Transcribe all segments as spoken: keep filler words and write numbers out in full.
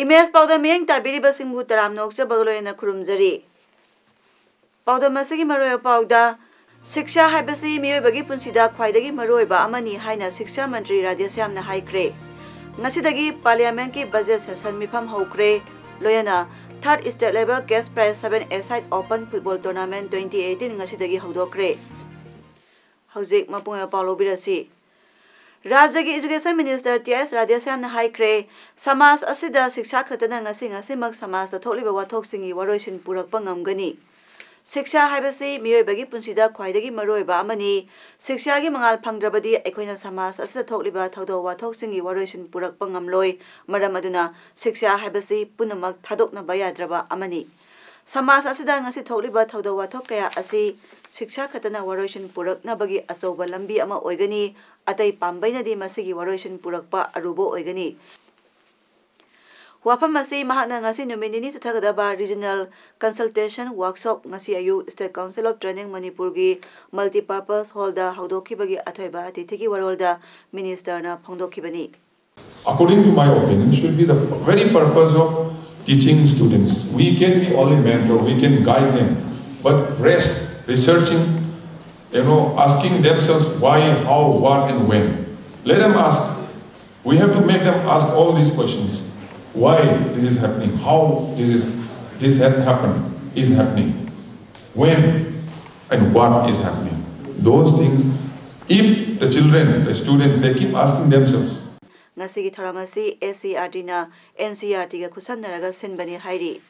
Image ꯄꯥꯎꯗꯝ ꯃꯤꯠꯌꯦꯡ ꯇꯥꯕꯤꯔꯤꯕꯁꯤꯡꯕꯨ ꯇꯔꯥꯝꯅ ꯑꯣꯛꯆꯕꯒ ꯂꯣꯏꯅꯅ ꯈꯨꯔꯨꯝꯖꯔꯤ꯫ ꯄꯥꯎꯗꯝ ꯑꯁꯤꯒꯤ ꯃꯔꯨꯑꯣꯏꯕ ꯄꯥꯎꯗ, ꯁꯤꯛꯁꯥ ꯍꯥꯏꯕꯁꯤ ꯃꯤꯑꯣꯏꯕꯒꯤ ꯄꯨꯟꯁꯤꯗ ꯈ꯭ꯋꯥꯏꯗꯒꯤ ꯃꯔꯨꯑꯣꯏꯕ ꯑꯃꯅꯤ ꯍꯥꯏꯅ ꯁꯤꯛꯁꯥ ꯃꯟꯇ꯭ꯔꯤ ꯔꯥꯙꯦꯁ꯭ꯌꯥꯝꯅ ꯍꯥꯏꯈ꯭ꯔꯦ꯫ ꯉꯁꯤꯗꯒꯤ ꯄꯥꯔꯂꯤꯌꯥꯃꯦꯟꯠꯀꯤ ꯕꯖꯦꯠ ꯁꯦꯁꯟ ꯃꯤꯐꯝ ꯍꯧꯈ꯭ꯔꯦ꯫ ꯂꯣꯏꯅꯅ ꯊꯥꯔꯠ state level cash prize seven a side open football tournament twenty eighteen ꯉꯁꯤꯗꯒꯤ ꯍꯧꯗꯣꯛꯈ꯭ꯔꯦ꯫ ꯍꯧꯖꯤꯛ ꯃꯄꯨꯡ ꯑꯣꯏꯕ ꯄꯥꯎ ꯂꯧꯕꯤꯔꯁꯤ꯫ ꯔꯥꯖ꯭ꯌꯒꯤ ꯏꯖꯨꯀꯦꯁꯟ ꯃꯤꯅꯤꯁꯇꯔ ꯇꯤ ꯑꯦꯁ ꯔꯥꯙꯦꯁ꯭ꯌꯥꯝꯅ ꯍꯥꯏꯈ꯭ꯔꯦ, ꯁꯃꯥꯖ ꯑꯁꯤꯗ ꯁꯤꯛꯁꯥ ꯈꯛꯇꯅ ꯉꯁꯤ ꯉꯁꯤꯃꯛ ꯁꯃꯥꯖꯇ ꯊꯣꯛꯂꯤꯕ ꯋꯥꯊꯣꯛꯁꯤꯡꯒꯤ ꯋꯥꯔꯣꯏꯁꯤꯟ ꯄꯨꯔꯛꯄ ꯉꯝꯒꯅꯤ꯫ ꯁꯤꯛꯁꯥ ꯍꯥꯏꯕꯁꯤ ꯃꯤꯑꯣꯏꯕꯒꯤ ꯄꯨꯟꯁꯤꯗ ꯈ꯭ꯋꯥꯏꯗꯒꯤ ꯃꯔꯨꯑꯣꯏꯕ ꯑꯃꯅꯤ꯫ ꯁꯤꯛꯁꯥꯒꯤ ꯃꯉꯥꯜ ꯐꯪꯗ꯭ꯔꯕꯗꯤ ꯑꯩꯈꯣꯏꯅ ꯁꯃꯥꯖ ꯑꯁꯤꯗ ꯊꯣꯛꯂꯤꯕ ꯊꯧꯗꯣꯛ ꯋꯥꯊꯣꯛꯁꯤꯡꯒꯤ ꯋꯥꯔꯣꯏꯁꯤꯟ ꯄꯨꯔꯛꯄ ꯉꯝꯂꯣꯏ꯫ ꯃꯔꯝ ꯑꯗꯨꯅ ꯁꯤꯛꯁꯥ ꯍꯥꯏꯕꯁꯤ ꯄꯨꯝꯅꯃꯛ ꯊꯥꯗꯣꯛꯅꯕ ꯌꯥꯗ꯭ꯔꯕ ꯑꯃꯅꯤ꯫ ꯁꯃꯥꯖ ꯑꯁꯤꯗ ꯉꯁꯤ ꯊꯣꯛꯂꯤꯕ ꯊꯧꯗꯣꯛ ꯋꯥꯊꯣꯛ ꯀꯌꯥ ꯑꯁꯤ ꯁꯤꯛꯁꯥ ꯈꯛꯇꯅ ꯋꯥꯔꯣꯏꯁꯤꯟ ꯄꯨꯔꯛꯅꯕꯒꯤ ꯑꯆꯧꯕ ꯂꯝꯕꯤ ꯑꯃ ꯑꯣꯏꯒꯅꯤ꯫ ꯑꯇꯩ ꯄꯥꯝꯕꯩꯅꯗꯤ ꯃꯁꯤꯒꯤ ꯋꯥꯔꯣꯏꯁꯤꯟ ꯄꯨꯔꯛꯄ ꯑꯔꯨꯕ ꯑꯣꯏꯒꯅꯤ꯫ ꯋꯥꯐꯝ ꯑꯁꯤ ꯃꯍꯥꯛꯅ ꯉꯁꯤ ꯅꯨꯃꯤꯠ ꯅꯤꯅꯤ ꯆꯠꯊꯒꯗꯕ ꯔꯤꯖꯅꯦꯜ ꯀꯟꯁꯜꯇꯦꯁꯟ ꯋꯥꯔꯛꯁꯣꯞ ꯉꯁꯤ ꯑꯌꯨꯛ State Council of Training ꯃꯅꯤꯄꯨꯔꯒꯤ multipurpose hall ꯗ ꯍꯧꯗꯣꯛꯈꯤꯕꯒꯤ ꯑꯊꯣꯏꯕ ꯑꯇꯤꯊꯤꯒꯤ ꯋꯥꯔꯣꯜꯗ ꯃꯤꯅꯤꯁꯇꯔꯅ ꯐꯣꯡꯗꯣꯛꯈꯤꯕꯅꯤ꯫ According to my opinion, should be the very purpose of teaching students. We can be only mentor, we can guide them, but rest, researching, you know, asking themselves why, how, what, and when. Let them ask. We have to make them ask all these questions. Why this is happening? How this is this had happened? Is happening? When and what is happening? Those things, if the children, the students, they keep asking themselves, ꯉꯁꯤꯒꯤ ꯊꯧꯔꯝ ꯑꯁꯤ S C E R ꯇꯤꯅ N C E R ꯇꯤꯒ ꯈꯨꯠꯁꯝꯅꯔꯒ ꯁꯤꯟꯕꯅꯤ ꯍꯥꯏꯔꯤ꯫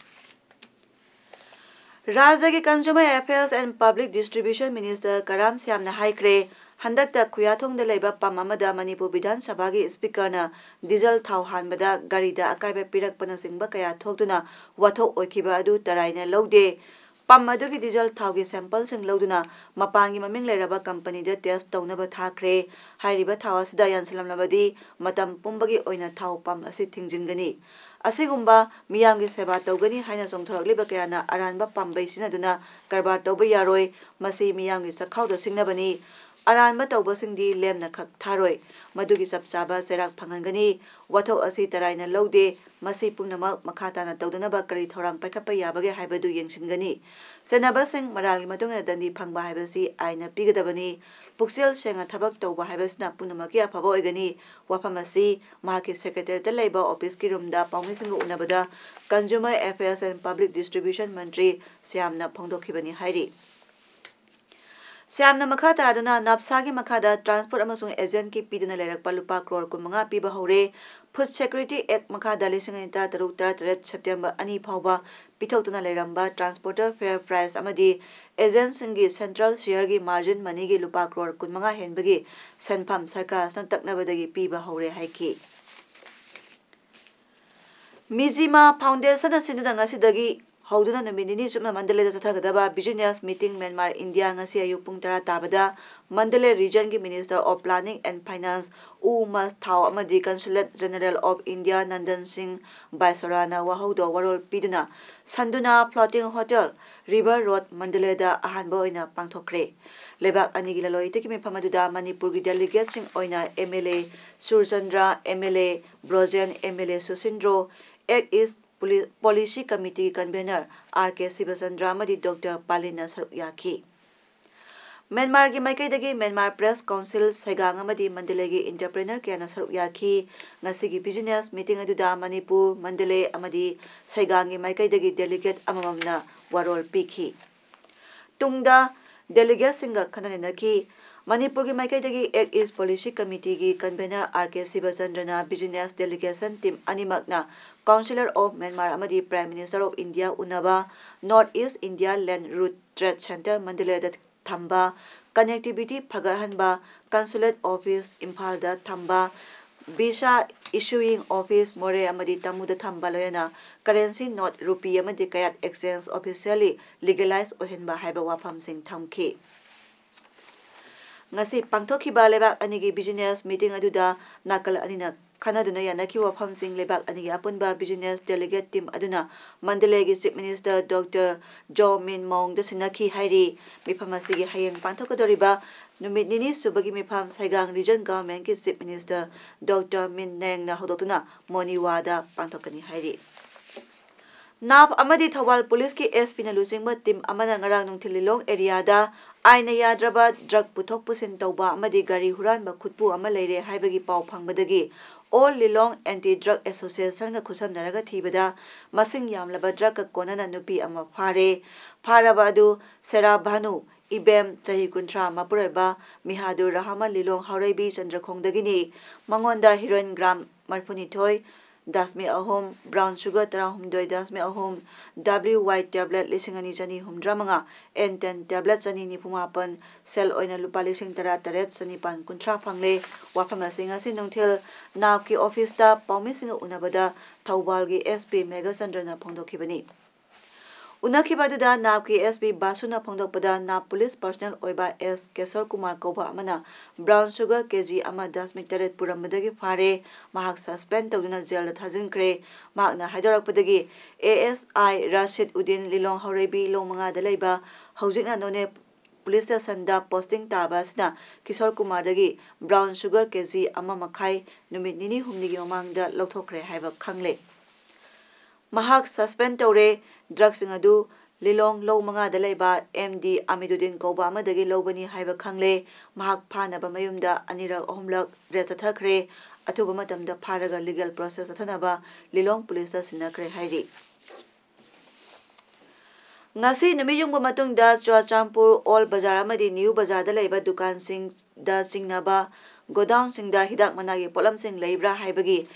ꯔꯥꯖ꯭ꯌꯒꯤ Consumer Affairs and Public Distribution Minister ꯀꯔꯥꯝ ꯁ꯭ꯌꯥꯝꯅ ꯍꯥꯏꯈ꯭ꯔꯦ, ꯍꯟꯗꯛꯇ ꯈꯨꯌꯥꯊꯣꯡꯗ ꯂꯩꯕ ꯄꯝ ꯑꯃꯗ ꯃꯅꯤꯄꯨꯔ ꯕꯤꯙꯥꯟ ꯁꯚꯥꯒꯤ ꯁ꯭ꯄꯤꯀꯔꯅ ꯗꯤꯖꯜ ꯊꯥꯎ ꯍꯥꯟꯕꯗ ꯒꯥꯔꯤꯗ ꯑꯀꯥꯏꯕ ꯄꯤꯔꯛꯄꯅꯆꯤꯡꯕ ꯀꯌꯥ ꯊꯣꯛꯇꯨꯅ ꯋꯥꯊꯣꯛ ꯑꯣꯏꯈꯤꯕ ꯑꯗꯨ ꯇꯔꯥꯏꯅ ꯂꯧꯗꯦ꯫ ꯄꯝ ꯑꯗꯨꯒꯤ ꯗꯤꯖꯜ ꯊꯥꯎꯒꯤ ꯁꯦꯝꯄꯜꯁꯤꯡ ꯂꯧꯗꯨꯅ ꯃꯄꯥꯟꯒꯤ ꯃꯃꯤꯡ ꯂꯩꯔꯕ ꯀꯝꯄꯅꯤꯗ ꯇꯦꯁ ꯇꯧꯅꯕ ꯊꯥꯈ꯭ꯔꯦ꯫ ꯍꯥꯏꯔꯤꯕ ꯊꯥꯎ ꯑꯁꯤꯗ ꯌꯥꯟꯁꯤꯜꯂꯝꯂꯕꯗꯤ ꯃꯇꯝ ꯄꯨꯝꯕꯒꯤ ꯑꯣꯏꯅ ꯊꯥꯎ ꯄꯝ ꯑꯁꯤ ꯊꯤꯡꯖꯤꯟꯒꯅꯤ꯫ ꯑꯁꯤꯒꯨꯝꯕ ꯃꯤꯌꯥꯝꯒꯤ ꯁꯦꯕꯥ ꯇꯧꯒꯅꯤ ꯍꯥꯏꯅ ꯆꯣꯡꯊꯣꯔꯛꯂꯤꯕ ꯀꯌꯥꯅ ꯑꯔꯥꯟꯕ ꯄꯥꯝꯕꯩ ꯁꯤꯖꯤꯟꯅꯗꯨꯅ ꯀꯔꯕꯥꯔ ꯇꯧꯕ ꯌꯥꯔꯣꯏ꯫ ꯃꯁꯤ ꯃꯤꯌꯥꯝꯒꯤ ꯆꯥꯛꯈꯥꯎꯗ ꯁꯤꯡꯅꯕꯅꯤ꯫ ꯑꯔꯥꯟꯕ ꯇꯧꯕꯁꯤꯡꯗꯤ ꯂꯦꯝꯅ ꯈꯛ ꯊꯥꯔꯣꯏ꯫ ꯃꯗꯨꯒꯤ ꯆꯞ ꯆꯥꯕ ꯆꯩꯔꯥꯛ ꯐꯪꯍꯟꯒꯅꯤ꯫ ꯋꯥꯊꯣꯛ ꯑꯁꯤ ꯇꯔꯥꯏꯅ ꯂꯧꯗꯦ꯫ ꯃꯁꯤ ꯄꯨꯝꯅꯃꯛ ꯃꯈꯥ ꯇꯥꯅ ꯇꯧꯗꯅꯕ ꯀꯔꯤ ꯊꯧꯔꯥꯡ ꯄꯥꯏꯈꯠꯄ ꯌꯥꯕꯒꯦ ꯍꯥꯏꯕꯗꯨ ꯌꯦꯡꯁꯤꯟꯒꯅꯤ꯫ ꯆꯦꯟꯅꯕꯁꯤꯡ ꯃꯔꯥꯜꯒꯤ ꯃꯇꯨꯡ ꯏꯟꯅ ꯗꯟꯗꯤ ꯐꯪꯕ ꯍꯥꯏꯕꯁꯤ ꯑꯥꯏꯟꯅ ꯄꯤꯒꯗꯕꯅꯤ꯫ ꯄꯨꯛꯆꯦꯜ ꯁꯦꯡꯅ ꯊꯕꯛ ꯇꯧꯕ ꯍꯥꯏꯕꯁꯤꯅ ꯄꯨꯝꯅꯃꯛꯀꯤ ꯑꯐꯕ ꯑꯣꯏꯒꯅꯤ꯫ ꯋꯥꯐꯝ ꯑꯁꯤ ꯃꯍꯥꯛꯀꯤ ꯁꯦꯀ꯭ꯔꯦꯇꯦꯔꯤꯌꯦꯠꯇ ꯂꯩꯕ ꯑꯣꯐꯤꯁꯀꯤ ꯔꯨꯝꯗ ꯄꯥꯎꯃꯤꯁꯤꯡꯒ ꯎꯅꯕꯗ Consumer Affairs and Public Distribution ꯃꯟꯇ꯭ꯔꯤ ꯁ꯭ꯌꯥꯝꯅ ꯐꯣꯡꯗꯣꯛꯈꯤꯕꯅꯤ ꯍꯥꯏꯔꯤ꯫ ꯁ꯭ꯌꯥꯝꯅ ꯃꯈꯥ ꯇꯥꯗꯨꯅ ꯅꯥꯞꯁꯥꯒꯤ ꯃꯈꯥꯗ ꯇ꯭ꯔꯥꯟꯁꯄꯣꯔꯠ ꯑꯃꯁꯨꯡ ꯑꯦꯖꯦꯟꯠꯀꯤ ꯄꯤꯗꯨꯅ ꯂꯩꯔꯛꯄ ꯂꯨꯄꯥ ꯀ꯭ꯔꯣꯔ ꯀꯨꯟꯃꯉꯥ ꯄꯤꯕ ꯍꯧꯔꯦ꯫ Food Security Act ꯃꯈꯥꯗ ꯂꯤꯁꯤꯡ ꯑꯅꯤ ꯇꯔꯥꯇꯔꯨꯛ ꯇꯔꯥꯇꯔꯦꯠ September ꯑꯅꯤ ꯐꯥꯎꯕ ꯄꯤꯊꯣꯛꯇꯨꯅ ꯂꯩꯔꯝꯕ transporter fair price ꯑꯃꯗꯤ ꯑꯦꯖꯦꯟꯠꯁꯤꯡꯒꯤ central share ꯒꯤ margin money ꯒꯤ ꯂꯨꯄꯥ ꯀ꯭ꯔꯣꯔ ꯀꯨꯟꯃꯉꯥ ꯍꯦꯟꯕꯒꯤ ꯁꯦꯟꯐꯝ ꯁꯔꯀꯥꯔꯁꯤꯅ ꯇꯛꯅꯕꯗꯒꯤ ꯄꯤꯕ ꯍꯧꯔꯦ ꯍꯥꯏꯈꯤ꯫ ꯃꯤꯖꯤꯃꯥ Foundation ꯅ ꯁꯤꯟꯗꯨꯅ ꯉꯁꯤꯗꯒꯤ ꯍꯧꯗꯨꯅ ꯅꯨꯃꯤꯠ ꯅꯤꯅꯤ ꯆꯨꯞꯅ ꯃꯟꯗꯂꯦꯗ ꯆꯠꯊꯒꯗꯕ business meeting Myanmar India ꯉꯁꯤ ꯑꯌꯨꯛ ꯄꯨꯡ ꯇꯔꯥ ꯇꯥꯕꯗ ꯃꯟꯗꯂꯦ region ꯒꯤ Minister of Planning and Finance ꯎ ꯃꯁ ꯊꯥꯎ ꯑꯃꯗꯤ Consulate General of India Nandan ꯁꯤꯡ ꯕꯥꯏꯁꯣꯔꯥꯅ ꯋꯥꯍꯧꯗꯣ ꯋꯥꯔꯣꯜ ꯄꯤꯗꯨꯅ ꯁꯟꯗꯨꯅꯥ Floating Hotel, River Road, ꯃꯟꯗꯂꯦꯗ ꯑꯍꯥꯟꯕ ꯑꯣꯏꯅ ꯄꯥꯡꯊꯣꯛꯈ꯭ꯔꯦ꯫ ꯂꯩꯕꯥꯛ ꯑꯅꯤꯒꯤ ꯂꯂꯣꯟ ꯏꯇꯤꯛꯀꯤ ꯃꯤꯐꯝ ꯑꯗꯨꯗ ꯃꯅꯤꯄꯨꯔꯒꯤ delegates ꯁꯤꯡ ꯑꯣꯏꯅ M L A Surchandra, M L A Brojen, M L A ꯁꯨꯁꯤꯟꯗ꯭ꯔꯣ, Act East Poli-, Policy Committee ꯒꯤ convener R K ꯁꯤꯕꯆꯟꯗ꯭ꯔ ꯑꯃꯗꯤ Doctor ꯄꯥꯂꯤꯟꯅ ꯁꯔꯨꯛ ꯌꯥꯈꯤ꯫ ꯃ꯭ꯌꯥꯟꯃꯥꯔꯒꯤ ꯃꯥꯏꯀꯩꯗꯒꯤ Myanmar Press Council, ꯁꯩꯒꯥꯡ ꯑꯃꯗꯤ ꯃꯟꯗꯂꯦꯒꯤ entrepreneur ꯀꯌꯥꯅ ꯁꯔꯨꯛ ꯌꯥꯈꯤ꯫ ꯉꯁꯤꯒꯤ business meeting ꯑꯗꯨꯗ ꯃꯅꯤꯄꯨꯔ, ꯃꯟꯗꯂꯦ ꯑꯃꯗꯤ ꯁꯩꯒꯥꯡꯒꯤ ꯃꯥꯏꯀꯩꯗꯒꯤ delegate ꯑꯃꯃꯝꯅ ꯋꯥꯔꯣꯜ ꯄꯤꯈꯤ꯫ ꯇꯨꯡꯗ delegates ꯁꯤꯡꯒ ꯈꯟꯅ ꯅꯩꯅꯈꯤ꯫ ꯃꯅꯤꯄꯨꯔꯒꯤ ꯃꯥꯏꯀꯩꯗꯒꯤ Act East Policy Committee ꯒꯤ convener R K ꯁꯤꯕꯆꯟꯗ꯭ꯔꯅ business delegation team ꯑꯅꯤꯃꯛꯅ Consular of Myanmar ꯑꯃꯗꯤ Prime Minister of India ꯎꯅꯕ North East India Land Route Trade Centre ꯃꯟꯗꯂꯦꯗ ꯊꯝꯕ connectivity ꯐꯒꯠꯍꯟꯕ, consulate office ꯏꯝꯐꯥꯜꯗ ꯊꯝꯕ, visa issuing office ꯃꯣꯔꯦ ꯑꯃꯗꯤ ꯇꯥꯃꯨꯗ ꯊꯝꯕ, ꯂꯣꯏꯅꯅ currency note ꯔꯨꯄꯤ ꯑꯃꯗꯤ ꯀꯌꯥꯠ exchange officially legalize ꯑꯣꯏꯍꯟꯕ ꯍꯥꯏꯕ ꯋꯥꯐꯝꯁꯤꯡ ꯊꯝꯈꯤ꯫ ꯉꯁꯤ ꯄꯥꯡꯊꯣꯛꯈꯤꯕ ꯂꯩꯕꯥꯛ ꯑꯅꯤꯒꯤ business meeting ꯑꯗꯨꯗ ꯅꯥꯀꯜ ꯑꯅꯤꯅ ꯈꯟꯅꯗꯨꯅ ꯌꯥꯅꯈꯤꯕ ꯋꯥꯐꯝꯁꯤꯡ ꯂꯩꯕꯥꯛ ꯑꯅꯤꯒꯤ ꯑꯄꯨꯟꯕ business delegate team ꯑꯗꯨꯅ ꯃꯟꯗꯂꯦꯒꯤ Chief Minister Doctor ꯖꯣ ꯃꯤꯟ ꯃꯥꯎꯡꯗ ꯁꯤꯟꯅꯈꯤ ꯍꯥꯏꯔꯤ꯫ ꯃꯤꯐꯝ ꯑꯁꯤꯒꯤ ꯍꯌꯦꯡ ꯄꯥꯡꯊꯣꯛꯀꯗꯧꯔꯤꯕ ꯅꯨꯃꯤꯠ ꯅꯤꯅꯤ ꯁꯨꯕꯒꯤ ꯃꯤꯐꯝ ꯁꯥꯏꯒꯥꯡ Region Governmentꯀꯤ Chief Minister Doctor ꯃꯤꯟ ꯅꯦꯡꯅ ꯍꯧꯗꯣꯛꯇꯨꯅ ꯃꯣꯅꯤꯋꯥꯗ ꯄꯥꯡꯊꯣꯛꯀꯅꯤ ꯍꯥꯏꯔꯤ꯫ ꯅꯥꯞ ꯑꯃꯗꯤ ꯊꯧꯕꯥꯜ ꯄꯨꯂꯤꯁꯀꯤ S Pꯅ ꯂꯨꯆꯤꯡꯕ team ꯑꯃꯅ ꯉꯔꯥꯡ ꯅꯨꯡꯊꯤꯜ ꯂꯤꯂꯣꯡ areaꯗ ꯑꯥꯏꯟꯅ ꯌꯥꯗ꯭ꯔꯕ drug ꯄꯨꯊꯣꯛ ꯄꯨꯁꯤꯟ ꯇꯧꯕ ꯑꯃꯗꯤ ꯒꯥꯔꯤ ꯍꯨꯔꯥꯟꯕ ꯈꯨꯠꯄꯨ ꯑꯃ ꯂꯩꯔꯦ ꯍꯥꯏꯕꯒꯤ ꯄꯥꯎ ꯐꯪꯕꯗꯒꯤ All Lilong Anti Drug Associationꯒ ꯈꯨꯠꯁꯝꯅꯔꯒ ꯊꯤꯕꯗ ꯃꯁꯤꯡ ꯌꯥꯝꯂꯕ drugꯀ ꯀꯣꯟꯅꯅ ꯅꯨꯄꯤ ꯑꯃ ꯐꯥꯔꯦ꯫ ꯐꯥꯔꯕ ꯑꯗꯨ ꯁꯦꯔꯥ ꯚꯥꯅꯨ ꯏꯕꯦꯝ, ꯆꯍꯤ ꯀꯨꯟꯊ꯭ꯔꯥ, ꯃꯄꯨꯔꯣꯏꯕ ꯃꯤꯍꯥꯗꯨꯔ ꯔꯍꯃꯟ ꯂꯤꯂꯣꯡ ꯍꯥꯎꯔꯩꯕꯤ ꯆꯟꯗ꯭ꯔꯈꯣꯡꯗꯒꯤꯅꯤ꯫ ꯃꯉꯣꯟꯗ heroin gram ꯃꯔꯤꯐꯨꯅꯤꯊꯣꯏ ꯗꯁꯃꯤꯛ ꯑꯍꯨꯝ, brown sugar ꯇꯔꯥꯍꯨꯝꯗꯣꯏ ꯗꯁꯃꯤꯛ ꯑꯍꯨꯝ, W Y tablet ꯂꯤꯁꯤꯡ ꯑꯅꯤ ꯆꯅꯤ ꯍꯨꯝꯗ꯭ꯔꯥ ꯃꯉꯥ, N ten tablet ꯆꯅꯤ ꯅꯤꯐꯨ ꯃꯥꯄꯟ, ꯁꯦꯜ ꯑꯣꯏꯅ ꯂꯨꯄꯥ ꯂꯤꯁꯤꯡ ꯇꯔꯥ ꯇꯔꯦꯠ ꯆꯅꯤꯄꯥꯟ ꯀꯨꯟꯊ꯭ꯔꯥ ꯐꯪꯂꯦ꯫ ꯋꯥꯐꯝ ꯑꯁꯤ ꯉꯁꯤ ꯅꯨꯡꯊꯤꯜ ꯅꯥꯞꯀꯤ officeꯇ ꯄꯥꯎꯃꯤꯁꯤꯡꯒ ꯎꯅꯕꯗ ꯊꯧꯕꯥꯜꯒꯤ S P ꯃꯦꯘꯆꯟꯗ꯭ꯔꯅ ꯐꯣꯡꯗꯣꯛꯈꯤꯕꯅꯤ꯫ ꯎꯅꯈꯤꯕ ꯑꯗꯨꯗ ꯅꯥꯞꯀꯤ S P ꯕꯥꯁꯨꯅ ꯐꯣꯡꯗꯣꯛꯄꯗ, ꯅꯥꯞ ꯄꯨꯂꯤꯁ personnel ꯑꯣꯏꯕ S ꯀꯦꯁꯣꯔ ꯀꯨꯃꯥꯔ ꯀꯧꯕ ꯑꯃꯅ brown sugar K G ꯑꯃ ꯗꯁꯃꯤꯛ ꯇꯔꯦꯠ ꯄꯨꯔꯝꯕꯗꯒꯤ ꯐꯥꯔꯦ꯫ ꯃꯍꯥꯛ suspend ꯇꯧꯗꯨꯅ ꯖꯦꯜꯗ ꯊꯥꯖꯤꯟꯈ꯭ꯔꯦ꯫ ꯃꯍꯥꯛꯅ ꯍꯥꯏꯗꯣꯔꯛꯄꯗꯒꯤ, A S I ꯔꯥꯁꯤꯗ ꯎꯗꯤꯟ, ꯂꯤꯂꯣꯡ ꯍꯧꯔꯩꯕꯤ ꯂꯧ ꯃꯉꯥꯗ ꯂꯩꯕ, ꯍꯧꯖꯤꯛꯅ ꯅꯣꯅꯦ ꯄꯨꯂꯤꯁ ꯁ꯭ꯇꯦꯁꯟꯗ posting ꯇꯥꯕ ꯑꯁꯤꯅ Kishore ꯀꯨꯃꯥꯔꯗꯒꯤ brown sugar K G ꯑꯃ ꯃꯈꯥꯏ ꯅꯨꯃꯤꯠ ꯅꯤꯅꯤ ꯍꯨꯝꯅꯤꯒꯤ ꯃꯃꯥꯡꯗ ꯂꯧꯊꯣꯛꯈ꯭ꯔꯦ ꯍꯥꯏꯕ ꯈꯪꯂꯦ꯫ ꯃꯍꯥꯛ suspend ꯇꯧꯔꯦ꯫ Drugꯁꯤꯡ ꯑꯗꯨ ꯂꯤꯂꯣꯡ ꯂꯧ ꯃꯉꯥꯗ ꯂꯩꯕ M D ꯑꯃꯤꯗꯨꯗꯤꯟ ꯀꯧꯕ ꯑꯃꯗꯒꯤ ꯂꯧꯕꯅꯤ ꯍꯥꯏꯕ ꯈꯪꯂꯦ꯫ ꯃꯍꯥꯛ ꯐꯥꯅꯕ ꯃꯌꯨꯝꯗ ꯑꯅꯤꯔꯛ ꯑꯍꯨꯝꯂꯛ raid ꯆꯠꯊꯈ꯭ꯔꯦ꯫ ꯑꯊꯨꯕ ꯃꯇꯝꯗ ꯐꯥꯔꯒ legal process ꯆꯠꯊꯅꯕ ꯂꯤꯂꯣꯡ ꯄꯨꯂꯤꯁꯇ ꯁꯤꯟꯅꯈ꯭ꯔꯦ ꯍꯥꯏꯔꯤ꯫ ꯉꯁꯤ ꯅꯨꯃꯤꯠ ꯌꯨꯡꯕ ꯃꯇꯨꯡꯗ ꯆꯨꯔꯆꯥꯟꯄꯨꯔ ꯑꯣꯜ ꯕꯖꯥꯔ ꯑꯃꯗꯤ ꯅ꯭ꯌꯨ ꯕꯖꯥꯔꯗ ꯂꯩꯕ ꯗꯨꯀꯥꯟꯁꯤꯡꯗ ꯆꯤꯡꯅꯕ godownꯁꯤꯡꯗ ꯍꯤꯗꯥꯛ ꯃꯅꯥꯒꯤ ꯄꯣꯠꯂꯝꯁꯤꯡ ꯂꯩꯕ꯭ꯔꯥ ꯍꯥꯏꯕꯒꯤ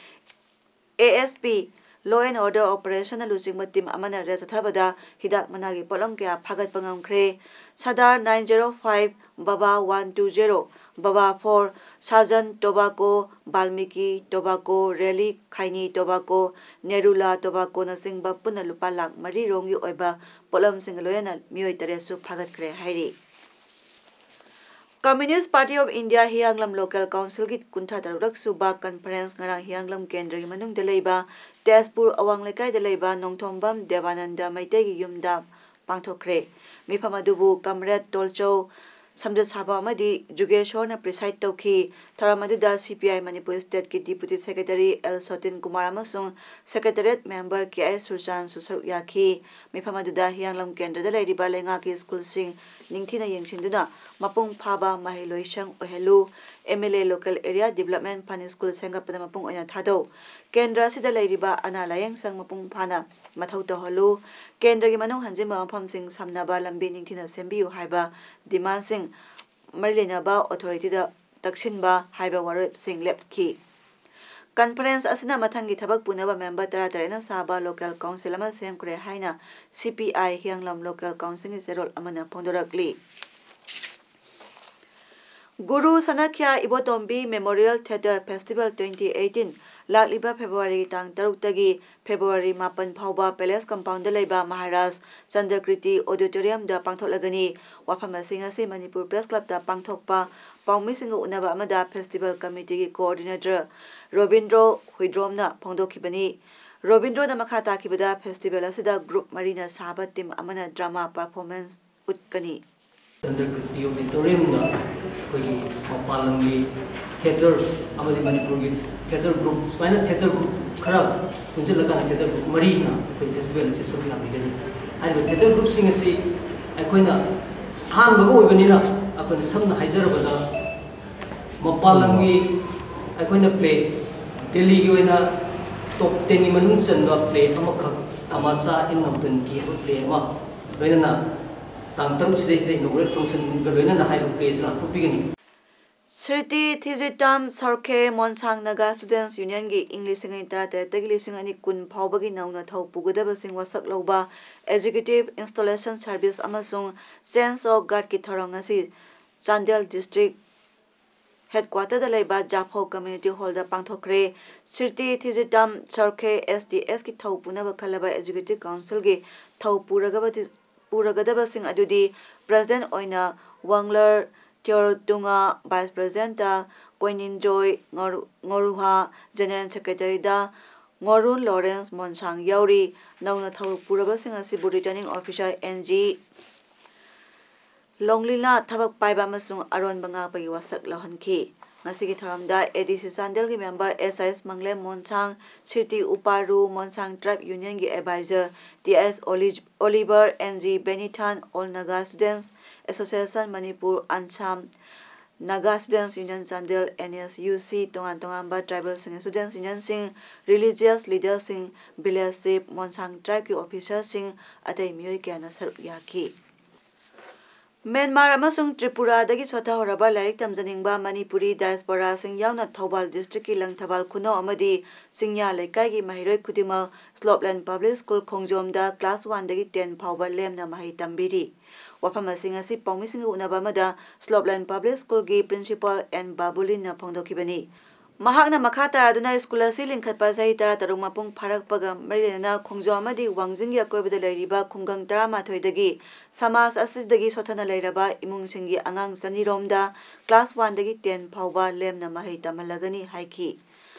A S P Law and Order Operation ꯅ ꯂꯨꯆꯤꯡꯕ team ꯑꯃꯅ raid ꯆꯠꯊꯕꯗ ꯍꯤꯗꯥꯛ ꯃꯅꯥꯒꯤ ꯄꯣꯠꯂꯝ ꯀꯌꯥ ꯐꯥꯒꯠꯄ ꯉꯝꯈ꯭ꯔꯦ꯫ ꯁꯥꯗꯥꯔ nine zero five, ꯕꯕꯥ one two zero, ꯕꯕꯥ four, ꯁꯥꯖꯟ tobacco, ꯕꯥꯜꯃꯤꯀꯤ tobacco, ꯔꯦꯂꯤ ꯈꯥꯏꯅꯤ tobacco, ꯅꯦꯔꯨꯂꯥ tobacco ꯅꯆꯤꯡꯕ ꯄꯨꯟꯅ ꯂꯨꯄꯥ ꯂꯥꯈ ꯃꯔꯤ ꯔꯣꯝꯒꯤ ꯑꯣꯏꯕ ꯄꯣꯠꯂꯝꯁꯤꯡꯒ ꯂꯣꯏꯅꯅ ꯃꯤꯑꯣꯏ ꯇꯔꯦꯠꯁꯨ ꯐꯥꯒꯠꯈ꯭ꯔꯦ ꯍꯥꯏꯔꯤ꯫ Communist Party of India ꯍꯤꯌꯥꯡꯂꯝ Local Council ꯒꯤ ꯀꯨꯟꯊ꯭ꯔꯥ ꯇꯔꯨꯛ ꯁꯨꯕ conference ꯉꯔꯥꯡ ꯍꯤꯌꯥꯡꯂꯝ ꯀꯦꯟꯗ꯭ꯔꯒꯤ ꯃꯅꯨꯡꯗ ꯂꯩꯕ ꯇꯦꯖꯄꯨꯔ ꯑꯋꯥꯡ ꯂꯩꯀꯥꯏꯗ ꯂꯩꯕ ꯅꯣꯡꯊꯣꯝꯕꯝ ꯗꯦꯕꯥꯅꯟꯗ ꯃꯩꯇꯩꯒꯤ ꯌꯨꯝꯗ ꯄꯥꯡꯊꯣꯛꯈ꯭ꯔꯦ꯫ ꯃꯤꯐꯝ ꯑꯗꯨꯕꯨ ꯀꯝꯔꯦꯗ ꯇꯣꯜꯆꯧ ꯁꯝꯖꯠꯁꯥꯕ ꯑꯃꯗꯤ ꯖꯨꯒꯦꯁꯣꯔꯅ preside ꯇꯧꯈꯤ꯫ ꯊꯧꯔꯝ ꯑꯗꯨꯗ C P I Manipur state ꯀꯤ Deputy Secretary L ꯁꯣꯇꯤꯟ ꯀꯨꯃꯥꯔ ꯑꯃꯁꯨꯡ Secretariat member K I ꯁꯨꯔꯆꯥꯟꯁꯨ ꯁꯔꯨꯛ ꯌꯥꯈꯤ꯫ ꯃꯤꯐꯝ ꯑꯗꯨꯗ ꯍꯤꯌꯥꯡꯂꯝ ꯀꯦꯟꯗ꯭ꯔꯗ ꯂꯩꯔꯤꯕ ꯂꯩꯉꯥꯛꯀꯤ ꯁ꯭ꯀꯨꯜꯁꯤꯡ ꯅꯤꯡꯊꯤꯅ ꯌꯦꯡꯁꯤꯟꯗꯨꯅ ꯃꯄꯨꯡ ꯐꯥꯕ ꯃꯍꯩꯂꯣꯏꯁꯪ ꯑꯣꯏꯍꯜꯂꯨ, M L A Local Area Development Fund school ꯁꯦꯝꯒꯠꯄꯗ ꯃꯄꯨꯡ ꯑꯣꯏꯅ ꯊꯥꯗꯧ, ꯀꯦꯟꯗ꯭ꯔ ꯑꯁꯤꯗ ꯂꯩꯔꯤꯕ ꯑꯅꯥ ꯂꯥꯌꯦꯡ ꯁꯪ ꯃꯄꯨꯡ ꯐꯥꯅ ꯃꯊꯧ ꯇꯧꯍꯜꯂꯨ, ꯀꯦꯟꯗ꯭ꯔꯒꯤ ꯃꯅꯨꯡ ꯍꯟꯖꯤꯟꯕ ꯃꯐꯝꯁꯤꯡ ꯁꯝꯅꯕ ꯂꯝꯕꯤ ꯅꯤꯡꯊꯤꯅ ꯁꯦꯝꯕꯤꯌꯨ ꯍꯥꯏꯕ demandꯁꯤꯡ ꯃꯔꯤ ꯂꯩꯅꯕ authorityꯗ ꯇꯛꯁꯤꯟꯕ ꯍꯥꯏꯕ ꯋꯥꯔꯦꯞꯁꯤꯡ ꯂꯦꯞꯈꯤ꯫ Conference ꯑꯁꯤꯅ ꯃꯊꯪꯒꯤ ꯊꯕꯛ ꯄꯨꯅꯕ member ꯇꯔꯥꯇꯔꯦꯠꯅ ꯁꯥꯕ local council ꯑꯃ ꯁꯦꯝꯈ꯭ꯔꯦ ꯍꯥꯏꯅ C P I ꯍꯤꯌꯥꯡꯂꯝ Local Councilꯒꯤ ꯆꯦꯔꯣꯜ ꯑꯃꯅ ꯐꯣꯡꯗꯣꯔꯛꯂꯤ꯫ ꯒꯨꯔꯨ ꯁꯅꯥꯈ꯭ꯌꯥ ꯏꯕꯣꯇꯣꯝꯕꯤ Memorial Theatre Festival twenty eighteen ꯂꯥꯛꯂꯤꯕ Februaryꯒꯤ ꯇꯥꯡ ꯇꯔꯨꯛꯇꯒꯤ February ꯃꯥꯄꯟ ꯐꯥꯎꯕ Palace Compoundꯗ ꯂꯩꯕ ꯃꯍꯥꯔꯥꯖ ꯆꯟꯗ꯭ꯔꯀ꯭ꯔꯤꯇꯤ Auditoriumꯗ ꯄꯥꯡꯊꯣꯛꯂꯒꯅꯤ꯫ ꯋꯥꯐꯝ ꯑꯁꯤꯡ ꯑꯁꯤ ꯃꯅꯤꯄꯨꯔ Press Clubꯇ ꯄꯥꯡꯊꯣꯛꯄ ꯄꯥꯎꯃꯤꯁꯤꯡꯒ ꯎꯅꯕ ꯑꯃꯗ festival committeeꯒꯤ coordinator ꯔꯣꯕꯤꯟꯗ꯭ꯔꯣ ꯍꯨꯏꯗ꯭ꯔꯣꯝꯅ ꯐꯣꯡꯗꯣꯛꯈꯤꯕꯅꯤ꯫ ꯔꯣꯕꯤꯟꯗ꯭ꯔꯣꯅ ꯃꯈꯥ ꯇꯥꯈꯤꯕꯗ festival ꯑꯁꯤꯗ group ꯃꯔꯤꯅ ꯁꯥꯕ team ꯑꯃꯅ drama performance ꯎꯠꯀꯅꯤ꯫ ꯆꯟꯗ꯭ꯔꯀ꯭ꯔꯤꯇꯤ Auditoriumꯗ ꯑꯩꯈꯣꯏꯒꯤ ꯃꯄꯥꯟ ꯂꯝꯒꯤ theatre ꯑꯃꯗꯤ ꯃꯅꯤꯄꯨꯔꯒꯤ theatre group, ꯁꯨꯃꯥꯏꯅ theatre group ꯈꯔ ꯄꯨꯟꯁꯤꯜꯂꯀꯥꯟꯗ theatre group ꯃꯔꯤꯅ ꯑꯩꯈꯣꯏ festival ꯑꯁꯤ ꯁꯔꯨꯛ ꯌꯥꯕꯤꯒꯅꯤ꯫ ꯍꯥꯏꯔꯤꯕ theatre groupꯁꯤꯡ ꯑꯁꯤ ꯑꯩꯈꯣꯏꯅ ꯑꯍꯥꯟꯕꯒ ꯑꯣꯏꯕꯅꯤꯅ ꯑꯩꯈꯣꯏꯅ ꯁꯝꯅ ꯍꯥꯏꯖꯔꯕꯗ ꯃꯄꯥꯟ ꯂꯝꯒꯤ ꯑꯩꯈꯣꯏꯅ play, ꯗꯦꯜꯂꯤꯒꯤ ꯑꯣꯏꯅ top tenꯒꯤ ꯃꯅꯨꯡ ꯆꯟꯕ play ꯑꯃꯈꯛ, ꯇꯃꯥꯁꯥ ꯏꯟ ꯅꯧꯇꯟꯀꯤ ꯍꯥꯏꯕ play ꯑꯃ, ꯂꯣꯏꯅꯅ ꯇꯥꯡ ꯇꯔꯨꯛ ꯁꯤꯗꯩꯁꯤꯗ inaugural functionꯒ ꯂꯣꯏꯅꯅ ꯍꯥꯏꯔꯤꯕ playꯁꯤ ꯂꯥꯟꯊꯣꯛꯄꯤꯒꯅꯤ꯫ ꯁ꯭ꯔꯤꯇꯤ ꯊꯤꯖꯤꯇꯝ ꯁꯔꯈꯦ ꯃꯣꯟꯁꯥꯡ ꯅꯥꯒꯥ ꯁ꯭ꯇꯨꯗꯦꯟꯠꯁ ꯌꯨꯅꯤꯌꯟꯒꯤ ꯏꯪ ꯂꯤꯁꯤꯡ ꯑꯅꯤ ꯇꯔꯥꯇꯔꯦꯠꯇꯒꯤ ꯂꯤꯁꯤꯡ ꯑꯅꯤ ꯀꯨꯟ ꯐꯥꯎꯕꯒꯤ ꯅꯧꯅ ꯊꯧ ꯄꯨꯒꯗꯕꯁꯤꯡ ꯋꯥꯁꯛ ꯂꯧꯕ ꯑꯦꯖꯨꯀꯦꯇꯤꯚ ꯏꯟꯁꯇꯣꯂꯦꯁꯟ ꯁꯔꯚꯤꯁ ꯑꯃꯁꯨꯡ ꯆꯦꯟꯖ ꯑꯣꯐ ꯒꯥꯔꯗꯀꯤ ꯊꯧꯔꯝ ꯉꯁꯤ ꯆꯥꯟꯗꯦꯜ ꯗꯤꯁꯇ꯭ꯔꯤꯛ ꯍꯦꯗꯀ꯭ꯋꯥꯇꯔꯗ ꯂꯩꯕ ꯖꯥꯐꯧ ꯀꯝꯃ꯭ꯌꯨꯅꯤꯇꯤ ꯍꯣꯜꯗ ꯄꯥꯡꯊꯣꯛꯈ꯭ꯔꯦ꯫ ꯁ꯭ꯔꯤꯇꯤ ꯊꯤꯖꯤꯇꯝ ꯁꯔꯈꯦ ꯑꯦꯁ ꯇꯤ ꯑꯦꯁꯀꯤ ꯊꯧ ꯄꯨꯅꯕ ꯈꯜꯂꯕ ꯑꯦꯖꯨꯀꯦꯇꯤꯚ ꯀꯥꯎꯟꯁꯤꯜꯒꯤ ꯊꯧ ꯄꯨꯔꯒꯕꯗꯤ-, ꯄꯨꯔꯒꯗꯕꯁꯤꯡ ꯑꯗꯨꯗꯤ ꯄ꯭ꯔꯁꯤꯗꯦꯟꯠ ꯑꯣꯏꯅ ꯋꯥꯡꯂꯔ ꯊꯤꯌꯣꯔꯇꯨꯉꯥ, ꯚꯥꯏꯁ ꯄ꯭ꯔꯁꯤꯗꯦꯟꯠꯇ ꯀꯣꯏꯅꯤꯟꯖꯣꯏ ꯉꯣꯔꯨ-, ꯉꯣꯔꯨꯍꯥ, ꯖꯦꯅꯦꯔꯦꯜ ꯁꯦꯀ꯭ꯔꯦꯇꯔꯤꯗ ꯉꯣꯔꯨꯟ ꯂꯣꯔꯦꯟꯁ ꯃꯣꯟꯁꯥꯡ ꯌꯥꯎꯔꯤ꯫ ꯅꯧꯅ ꯊꯧ ꯄꯨꯔꯕꯁꯤꯡ ꯑꯁꯤꯕꯨ ꯔꯤꯇꯔꯅꯤꯡ ꯑꯣꯐꯤꯁꯥꯔ ꯑꯦꯟ ꯖꯤ ꯂꯣꯡꯂꯤꯅ ꯊꯕꯛ ꯄꯥꯏꯕ ꯑꯃꯁꯨꯡ ꯑꯔꯣꯟꯕ ꯉꯥꯛꯄꯒꯤ ꯋꯥꯁꯛ ꯂꯧꯍꯟꯈꯤ꯫ ꯉꯁꯤꯒꯤ ꯊꯧꯔꯝꯗ ꯑꯦ ꯗꯤ ꯁꯤ ꯆꯥꯟꯗꯦꯜꯒꯤ member S S Manglem Monsang, Sriti Uparu, Monsang tribe ꯌꯨꯅꯤꯌꯟꯒꯤ ꯑꯦꯗꯚꯥꯏꯖꯔ ꯇꯤ ꯑꯦꯁ ꯑꯣꯂꯤ-, Oliver, N G Benithan, all Naga students association Manipur, ꯑꯟꯁꯥꯝ Naga students union Chandel, N S U C, ꯇꯣꯉꯥꯟ ꯇꯣꯉꯥꯟꯕ ꯇ꯭ꯔꯥꯏꯕꯦꯜꯁꯤꯡ ꯁ꯭ꯇꯨꯗꯦꯟꯠꯁ ꯌꯨꯅꯤꯌꯟꯁꯤꯡ, ꯔꯤꯂꯤꯖꯤꯌꯁ ꯂꯤꯗꯔꯁꯤꯡ, ꯚꯤꯂꯦꯖ ꯆꯤꯐ, ꯃꯣꯟꯁꯥꯡ ꯇ꯭ꯔꯥꯏꯕꯀꯤ ꯑꯣꯐꯤꯁꯥꯔꯁꯤꯡ, ꯑꯇꯩ ꯃꯤꯑꯣꯏ ꯀꯌꯥꯅ ꯁꯔꯨꯛ ꯌꯥꯈꯤ꯫ ꯃ꯭ꯌꯥꯟꯃꯥꯔ ꯑꯃꯁꯨꯡ ꯇ꯭ꯔꯤꯄꯨꯔꯥꯗꯒꯤ ꯁꯣꯊꯍꯧꯔꯕ ꯂꯥꯏꯔꯤꯛ ꯇꯝꯖꯅꯤꯡꯕ ꯃꯅꯤꯄꯨꯔꯤ ꯗꯥꯏꯁꯄꯣꯔꯥꯁꯤꯡ ꯌꯥꯎꯅ ꯊꯧꯕꯥꯜ ꯗꯤꯁꯇ꯭ꯔꯤꯛꯀꯤ ꯂꯪꯊꯕꯥꯜ ꯈꯨꯅꯧ ꯑꯃꯗꯤ ꯆꯤꯡꯌꯥ ꯂꯩꯀꯥꯏꯒꯤ ꯃꯍꯩꯔꯣꯏ ꯈꯨꯗꯤꯡꯃꯛ ꯁ꯭ꯂꯣꯞꯂꯦꯟ ꯄꯕ꯭ꯂꯤꯛ ꯁ꯭ꯀꯨꯜ ꯈꯣꯡꯖꯣꯝꯗ ꯀ꯭ꯂꯥꯁ ꯋꯥꯟꯗꯒꯤ ꯇꯦꯟ ꯐꯥꯎꯕ ꯂꯦꯝꯅ ꯃꯍꯩ ꯇꯝꯕꯤꯔꯤ꯫ ꯋꯥꯐꯝ ꯑꯁꯤ ꯉꯁꯤ ꯄꯥꯎꯃꯤꯁꯤꯡꯒ ꯎꯅꯕ ꯑꯃꯗ ꯁ꯭ꯂꯣꯞꯂꯦꯟ ꯄꯕ꯭ꯂꯤꯛ ꯁ꯭ꯀꯨꯜꯒꯤ ꯄ꯭ꯔꯤꯟꯁꯤꯄꯥꯜ ꯑꯦꯟ ꯕꯥꯕꯨꯂꯤꯟꯅ ꯐꯣꯡꯗꯣꯛꯈꯤꯕꯅꯤ꯫ ꯃꯍꯥꯛꯅ ꯃꯈꯥ ꯇꯥꯔꯗꯨꯅ ꯁ꯭ꯀꯨꯜ ꯑꯁꯤ ꯂꯤꯡꯈꯠꯄ ꯆꯍꯤ ꯇꯔꯥꯇꯔꯨꯛ ꯃꯄꯨꯡ ꯐꯥꯔꯛꯄꯒ ꯃꯔꯤ ꯂꯩꯅꯅ ꯈꯣꯡꯖꯣꯝ ꯑꯃꯗꯤ ꯋꯥꯡꯖꯤꯡꯒꯤ ꯑꯀꯣꯏꯕꯗ ꯂꯩꯔꯤꯕ ꯈꯨꯡꯒꯪ ꯇꯔꯥꯃꯥꯊꯣꯏꯗꯒꯤ ꯁꯃꯥꯖ ꯑꯁꯤꯗꯒꯤ ꯁꯣꯠꯊꯅ ꯂꯩꯔꯕ ꯏꯃꯨꯡꯁꯤꯡꯒꯤ ꯑꯉꯥꯡ ꯆꯅꯤꯔꯣꯝꯗ ꯀ꯭ꯂꯥꯁ ꯋꯥꯟꯗꯒꯤ ꯇꯦꯟ ꯐꯥꯎꯕ ꯂꯦꯝꯅ ꯃꯍꯩ ꯇꯝꯍꯜꯂꯒꯅꯤ ꯍꯥꯏꯈꯤ꯫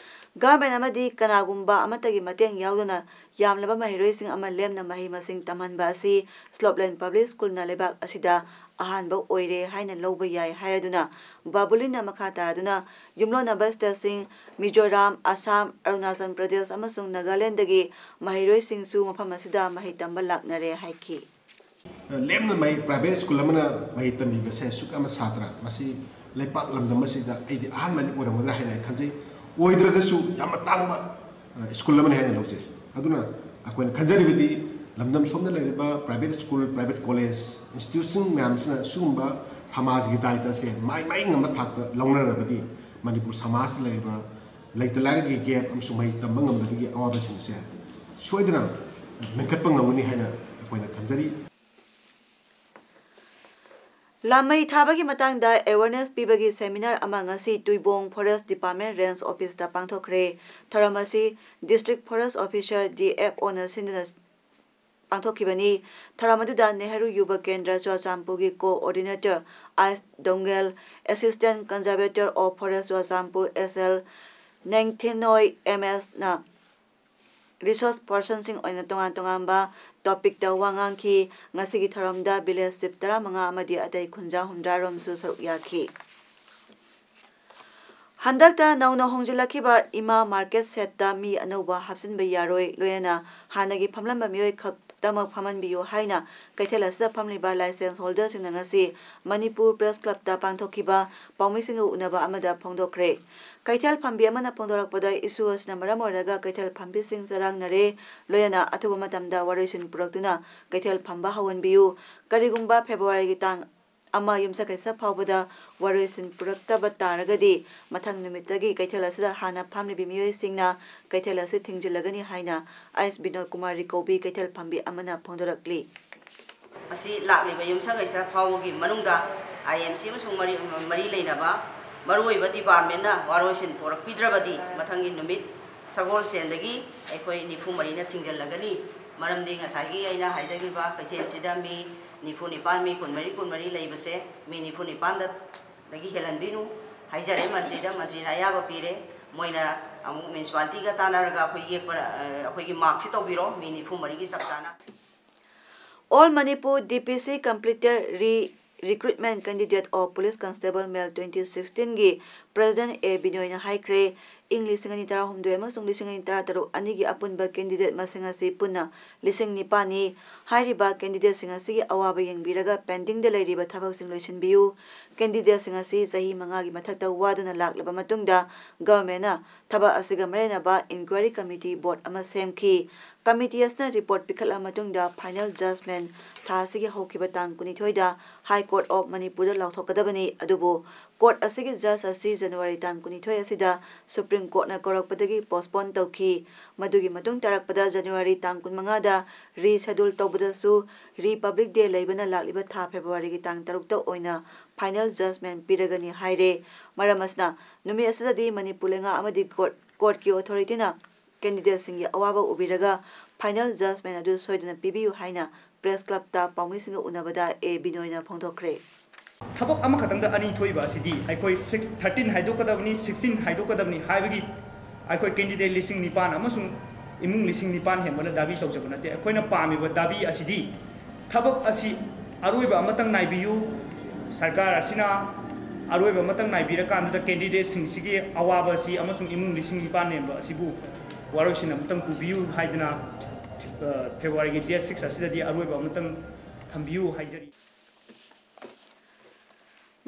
ꯒꯚꯔꯟꯃꯦꯟꯠ ꯑꯃꯗꯤ ꯀꯅꯥꯒꯨꯝꯕ ꯑꯃꯠꯇꯒꯤ ꯃꯇꯦꯡ ꯌꯥꯎꯗꯅ ꯌꯥꯝꯂꯕ ꯃꯍꯩꯔꯣꯏꯁꯤꯡ ꯑꯃ ꯂꯦꯝꯅ ꯃꯍꯩ ꯃꯁꯤꯡ ꯇꯝꯍꯟꯕ ꯑꯁꯤ ꯁ꯭ꯂꯣꯞꯂꯦꯟ ꯄꯕ꯭ꯂꯤꯛ ꯁ꯭ꯀꯨꯜꯅ ꯂꯩꯕꯥꯛ ꯑꯁꯤꯗ ꯑꯍꯥꯟꯕ ꯑꯣꯏꯔꯦ ꯍꯥꯏꯅ ꯂꯧꯕ ꯌꯥꯏ ꯍꯥꯏꯔꯗꯨꯅ, ꯕꯥꯕꯨꯂꯤꯟꯅ ꯃꯈꯥ ꯇꯥꯔꯗꯨꯅ ꯌꯨꯝꯂꯣꯟꯅꯕ ꯁ꯭ꯇꯦꯠꯁꯤꯡ ꯃꯤꯖꯣꯔꯥꯝ, ꯑꯁꯥꯝ, ꯑꯔꯨꯅꯥꯆꯜ ꯄ꯭ꯔꯗꯦꯁ ꯑꯃꯁꯨꯡ ꯅꯥꯒꯥꯂꯦꯟꯗꯒꯤ ꯃꯍꯩꯔꯣꯏꯁꯤꯡꯁꯨ ꯃꯐꯝ ꯑꯁꯤꯗ ꯃꯍꯩ ꯇꯝꯕ ꯂꯥꯛꯅꯔꯦ ꯍꯥꯏꯈꯤ꯫ ꯂꯦꯝꯅ ꯃꯍꯩ, ꯄ꯭ꯔꯥꯏꯚꯦꯠ ꯁ꯭ꯀꯨꯜ ꯑꯃꯅ ꯃꯍꯩ ꯇꯝꯕꯤꯕꯁꯦ ꯑꯁꯨꯛ ꯌꯥꯝꯅ ꯁꯥꯇ꯭ꯔ, ꯃꯁꯤ ꯂꯩꯄꯥꯛ ꯂꯝꯗꯝ ꯑꯁꯤꯗ ꯑꯩꯗꯤ ꯑꯍꯥꯟꯕꯅꯤ ꯑꯣꯏꯔꯝꯒꯗ꯭ꯔꯥ ꯍꯥꯏꯅ ꯑꯩ ꯈꯟꯖꯩ꯫ ꯑꯣꯏꯗ꯭ꯔꯒꯁꯨ ꯌꯥꯝꯅ ꯇꯥꯡꯕ, ꯑ, ꯁ꯭ꯀꯨꯜ ꯑꯃꯅꯤ ꯍꯥꯏꯅ ꯂꯧꯖꯩ꯫ ꯑꯗꯨꯅ ꯑꯩꯈꯣꯏꯅ ꯈꯟꯖꯔꯤꯕꯗꯤ ꯂꯝꯗꯝ ꯁꯣꯝꯗ ꯂꯩꯔꯤꯕ private school, private college, institution ꯃꯌꯥꯝꯁꯤꯅ ꯁꯤꯒꯨꯝꯕ ꯁꯃꯥꯖꯒꯤ ꯗꯥꯏꯇ ꯑꯁꯦ ꯃꯥꯏ ꯃꯥꯏ ꯉꯝꯕ ꯊꯥꯛꯇ ꯂꯧꯅꯔꯕꯗꯤ ꯃꯅꯤꯄꯨꯔ ꯁꯃꯥꯖꯇ ꯂꯩꯔꯤꯕ ꯂꯩꯇ ꯂꯥꯏꯔꯒꯤ gap ꯑꯃꯁꯨꯡ ꯃꯍꯩ ꯇꯝꯕ ꯉꯝꯗꯕꯒꯤ ꯑꯋꯥꯕꯁꯤꯡꯁꯦ ꯁꯣꯏꯗꯅ ꯃꯦꯟꯈꯠꯄ ꯉꯝꯒꯅꯤ ꯍꯥꯏꯅ ꯑꯩꯈꯣꯏꯅ ꯊꯝꯖꯔꯤ꯫ ꯂꯥꯃꯩ ꯊꯥꯕꯒꯤ ꯃꯇꯥꯡꯗ awareness ꯄꯤꯕꯒꯤ seminar ꯑꯃ ꯉꯁꯤ ꯇꯨꯏꯕꯣꯡ Forest Department Range Office ꯇ ꯄꯥꯡꯊꯣꯛꯈ꯭ꯔꯦ꯫ ꯊꯧꯔꯝ ꯑꯁꯤ District Forest Officer, D F O ꯅ ꯁꯤꯟꯗꯨꯅ ꯄꯥꯡꯊꯣꯛꯈꯤꯕꯅꯤ꯫ ꯊꯧꯔꯝ ꯑꯗꯨꯗ ꯅꯦꯍꯔꯨ ꯌꯨꯕ ꯀꯦꯟꯗ꯭ꯔ ꯆꯨꯔꯆꯥꯟꯄꯨꯔꯒꯤ Coordinator ꯑꯥꯏꯁ Dongel, Assistant Conservator of Forest Churachandpur S L Nengthenoi M S ꯅ resource personꯁꯤꯡ ꯑꯣꯏꯅ ꯇꯣꯉꯥꯟ ꯇꯣꯉꯥꯟꯕ topic ꯇ ꯋꯥ ꯉꯥꯡꯈꯤ꯫ ꯉꯁꯤꯒꯤ ꯊꯧꯔꯝꯗ village chief ꯇꯔꯥꯃꯉꯥ ꯑꯃꯗꯤ ꯑꯇꯩ ꯈꯨꯟꯖꯥ ꯍꯨꯝꯗ꯭ꯔꯥ ꯔꯣꯝꯁꯨ ꯁꯔꯨꯛ ꯌꯥꯈꯤ꯫ ꯍꯟꯗꯛꯇ ꯅꯧꯅ ꯍꯣꯡꯖꯤꯜꯂꯛꯈꯤꯕ ꯏꯃꯥ market shed ꯇ ꯃꯤ ꯑꯅꯧꯕ ꯍꯥꯞꯆꯤꯟꯕ ꯌꯥꯔꯣꯏ, ꯂꯣꯏꯅꯅ ꯍꯥꯟꯅꯒꯤ ꯐꯝꯂꯝꯕ ꯃꯤꯑꯣꯏ ꯈꯛꯇꯃꯛ ꯐꯝꯍꯟꯕꯤꯌꯨ ꯍꯥꯏꯅ ꯀꯩꯊꯦꯜ ꯑꯁꯤꯗ ꯐꯝꯂꯤꯕ licence holder ꯁꯤꯡꯅ ꯉꯁꯤ ꯃꯅꯤꯄꯨꯔ Press Club ꯇ ꯄꯥꯡꯊꯣꯛꯈꯤꯕ ꯄꯥꯎꯃꯤꯁꯤꯡꯒ ꯎꯅꯕ ꯑꯃꯗ ꯐꯣꯡꯗꯣꯛꯈ꯭ꯔꯦ꯫ ꯀꯩꯊꯦꯜ ꯐꯝꯕꯤ ꯑꯃꯅ ꯐꯣꯡꯗꯣꯔꯛꯄꯗ, issue ꯑꯁꯤꯅ ꯃꯔꯝ ꯑꯣꯏꯔꯒ ꯀꯩꯊꯦꯜ ꯐꯝꯕꯤꯁꯤꯡ ꯆꯔꯥꯡꯅꯔꯦ, ꯂꯣꯏꯅꯅ ꯑꯊꯨꯕ ꯃꯇꯝꯗ ꯋꯥꯔꯣꯏꯁꯤꯟ ꯄꯨꯔꯛꯇꯨꯅ ꯀꯩꯊꯦꯜ ꯐꯝꯕ ꯍꯧꯍꯟꯕꯤꯌꯨ꯫ ꯀꯔꯤꯒꯨꯝꯕ February ꯒꯤ ꯇꯥꯡ ꯑꯃ ꯌꯨꯝꯁꯀꯩꯁ ꯐꯥꯎꯕꯗ ꯋꯥꯔꯣꯏꯁꯤꯟ ꯄꯨꯔꯛꯇꯕ ꯇꯥꯔꯒꯗꯤ, ꯃꯊꯪ ꯅꯨꯃꯤꯠꯇꯒꯤ ꯀꯩꯊꯦꯜ ꯑꯁꯤꯗ ꯍꯥꯟꯅ ꯐꯝꯂꯤꯕ ꯃꯤꯑꯣꯏꯁꯤꯡꯅ ꯀꯩꯊꯦꯜ ꯑꯁꯤ ꯊꯤꯡꯖꯤꯜꯂꯒꯅꯤ ꯍꯥꯏꯅ ꯑꯥꯏꯁ ꯕꯤꯅꯣꯗ ꯀꯨꯃꯥꯔ ꯔꯤ ꯀꯧꯕꯤ ꯀꯩꯊꯦꯜ ꯐꯝꯕꯤ ꯑꯃꯅ ꯐꯣꯡꯗꯣꯔꯛꯂꯤ꯫ ꯑꯁꯤ ꯂꯥꯛꯂꯤꯕ ꯌꯨꯝꯁꯀꯩꯁ ꯐꯥꯎꯕꯒꯤ ꯃꯅꯨꯡꯗ I M C ꯑꯃꯁꯨꯡ ꯃꯔꯤ ꯃꯔꯤ ꯂꯩꯅꯕ ꯃꯔꯨꯑꯣꯏꯕ department ꯅ ꯋꯥꯔꯣꯏꯁꯤꯟ ꯄꯨꯔꯛꯄꯤꯗ꯭ꯔꯕꯗꯤ ꯃꯊꯪꯒꯤ ꯅꯨꯃꯤꯠ ꯁꯒꯣꯜꯁꯦꯟꯗꯒꯤ ꯑꯩꯈꯣꯏ ꯅꯤꯐꯨ ꯃꯔꯤꯅ ꯊꯤꯡꯖꯤꯜꯂꯒꯅꯤ꯫ ꯃꯔꯝꯗꯤ ꯉꯁꯥꯏꯒꯤ ꯑꯩꯅ ꯍꯥꯏꯖꯈꯤꯕ ꯀꯩꯊꯦꯜꯁꯤꯗ ꯃꯤ ꯅꯤꯐꯨ ꯅꯤꯄꯥꯟ, ꯃꯤ ꯀꯨꯟꯃꯔꯤ ꯀꯨꯟꯃꯔꯤ ꯂꯩꯕꯁꯦ, ꯃꯤ ꯅꯤꯐꯨ ꯅꯤꯄꯥꯟꯗꯒꯤ ꯍꯦꯜꯍꯟꯕꯤꯅꯨ ꯍꯥꯏꯖꯔꯦ ꯃꯟꯇ꯭ꯔꯤꯗ꯫ ꯃꯟꯇ꯭ꯔꯤꯅ ꯑꯌꯥꯕ ꯄꯤꯔꯦ꯫ ꯃꯣꯏꯅ ꯑꯃꯨꯛ municipality ꯒ ꯇꯥꯟꯅꯔꯒ ꯑꯩꯈꯣꯏ ꯌꯦꯛꯄ, ꯑ, ꯑꯩꯈꯣꯏꯒꯤ mark ꯁꯤ ꯇꯧꯕꯤꯔꯣ, ꯃꯤ ꯅꯤꯐꯨ ꯃꯔꯤꯒꯤ ꯆꯞ ꯆꯥꯅ꯫ All Manipur D P C completed re-recruitment candidate of Police Constable Male twenty sixteen ꯒꯤ President A ꯕꯤꯅꯣꯏꯅ ꯍꯥꯏꯈ꯭ꯔꯦ꯫ ꯏꯪ ꯂꯤꯁꯤꯡ ꯑꯅꯤ ꯇꯔꯥꯍꯨꯝꯗꯣꯏ ꯑꯃꯁꯨꯡ ꯂꯤꯁꯤꯡ ꯑꯅꯤ ꯇꯔꯥꯇꯔꯨꯛ ꯑꯅꯤꯒꯤ ꯑꯄꯨꯟꯕ candidate ꯃꯁꯤꯡ ꯑꯁꯤ ꯄꯨꯟꯅ ꯂꯤꯁꯤꯡ ꯅꯤꯄꯥꯟꯅꯤ꯫ ꯍꯥꯏꯔꯤꯕ candidateꯁꯤꯡ ꯑꯁꯤꯒꯤ ꯑꯋꯥꯕ ꯌꯦꯡꯕꯤꯔꯒ pendingꯗ ꯂꯩꯔꯤꯕ ꯊꯕꯛꯁꯤꯡ ꯂꯣꯏꯁꯤꯟꯕꯤꯌꯨ꯫ Candidateꯁꯤꯡ ꯑꯁꯤ ꯆꯍꯤ ꯃꯉꯥꯒꯤ ꯃꯊꯛꯇ ꯋꯥꯗꯨꯅ ꯂꯥꯛꯂꯕ ꯃꯇꯨꯡꯗ governmentꯅ ꯊꯕꯛ ꯑꯁꯤꯒ ꯃꯔꯤ ꯂꯩꯅꯕ inquiry committee board ꯑꯃ ꯁꯦꯝꯈꯤ꯫ Committee ꯑꯁꯤꯅ report ꯄꯤꯈꯠꯂꯕ ꯃꯇꯨꯡꯗ final judgement ꯊꯥ ꯑꯁꯤꯒꯤ ꯍꯧꯈꯤꯕ ꯇꯥꯡ ꯀꯨꯟꯅꯤꯊꯣꯏꯗ High Court of Manipurꯗ ꯂꯥꯎꯊꯣꯛꯀꯗꯕꯅꯤ꯫ ꯑꯗꯨꯕꯨ court ꯑꯁꯤꯒꯤ judge ꯑꯁꯤ January ꯇꯥꯡ ꯀꯨꯟꯅꯤꯊꯣꯏ ꯑꯁꯤꯗ Supreme Courtꯅ ꯀꯧꯔꯛꯄꯗꯒꯤ postpone ꯇꯧꯈꯤ꯫ ꯃꯗꯨꯒꯤ ꯃꯇꯨꯡ ꯇꯥꯔꯛꯄꯗ January ꯇꯥꯡ ꯀꯨꯟꯃꯉꯥꯗ reschedule ꯇꯧꯕꯗꯁꯨ Republic Day ꯂꯩꯕꯅ ꯂꯥꯛꯂꯤꯕ ꯊꯥ Februaryꯒꯤ ꯇꯥꯡ ꯇꯔꯨꯛꯇ ꯑꯣꯏꯅ final judgement ꯄꯤꯔꯒꯅꯤ ꯍꯥꯏꯔꯦ꯫ ꯃꯔꯝ ꯑꯁꯤꯅ ꯅꯨꯃꯤꯠ ꯑꯁꯤꯗꯗꯤ ꯃꯅꯤꯄꯨꯔ ꯂꯩꯉꯥꯛ ꯑꯃꯗꯤ court, courtꯀꯤ authorityꯅ candidateꯁꯤꯡꯒꯤ ꯑꯋꯥꯕ ꯎꯕꯤꯔꯒ final judgement ꯑꯗꯨ ꯁꯣꯏꯗꯅ ꯄꯤꯕꯤꯌꯨ ꯍꯥꯏꯅ press clubꯇ ꯄꯥꯎꯃꯤꯁꯤꯡꯒ ꯎꯅꯕꯗ ꯑꯦ ꯕꯤꯅꯣꯏꯅ ꯐꯣꯡꯗꯣꯛꯈ꯭ꯔꯦ꯫ ꯊꯕꯛ ꯑꯃꯈꯛꯇꯪꯗ ꯑꯅꯤ ꯊꯣꯛꯏꯕ ꯑꯁꯤꯗꯤ ꯑꯩꯈꯣꯏ six, thirteen ꯍꯥꯏꯗꯣꯛꯀꯗꯕꯅꯤ, sixteen ꯍꯥꯏꯗꯣꯛꯀꯗꯕꯅꯤ ꯍꯥꯏꯕꯒꯤ ꯑꯩꯈꯣꯏ candidate ꯂꯤꯁꯤꯡ ꯅꯤꯄꯥꯟ ꯑꯃꯁꯨꯡ ꯏꯃꯨꯡ ꯂꯤꯁꯤꯡ ꯅꯤꯄꯥꯟ ꯍꯦꯟꯕꯅ ꯗꯥꯕꯤ ꯇꯧꯖꯕ ꯅꯠꯇꯦ꯫ ꯑꯩꯈꯣꯏꯅ ꯄꯥꯝꯃꯤꯕ ꯗꯥꯕꯤ ꯑꯁꯤꯗꯤ ꯊꯕꯛ ꯑꯁꯤ ꯑꯔꯣꯏꯕ ꯑꯃꯇꯪ ꯅꯥꯏꯕꯤꯌꯨ, ꯁꯔꯀꯥꯔ ꯑꯁꯤꯅ ꯑꯔꯣꯏꯕ ꯑꯃꯇꯪ ꯅꯥꯏꯕꯤꯔꯀꯥꯟꯗꯨꯗ candidateꯁꯤꯡꯁꯤꯒꯤ ꯑꯋꯥꯕ ꯑꯁꯤ ꯑꯃꯁꯨꯡ ꯏꯃꯨꯡ ꯂꯤꯁꯤꯡ ꯅꯤꯄꯥꯟ ꯍꯦꯟꯕ ꯑꯁꯤꯕꯨ ꯋꯥꯔꯣꯏꯁꯤꯟ ꯑꯃꯇꯪ ꯄꯨꯕꯤꯌꯨ ꯍꯥꯏꯗꯅ, ꯑ, Februaryꯒꯤ date six ꯑꯁꯤꯗꯗꯤ ꯑꯔꯣꯏꯕ ꯑꯃꯇꯪ ꯊꯝꯕꯤꯌꯨ ꯍꯥꯏꯖꯔꯤ꯫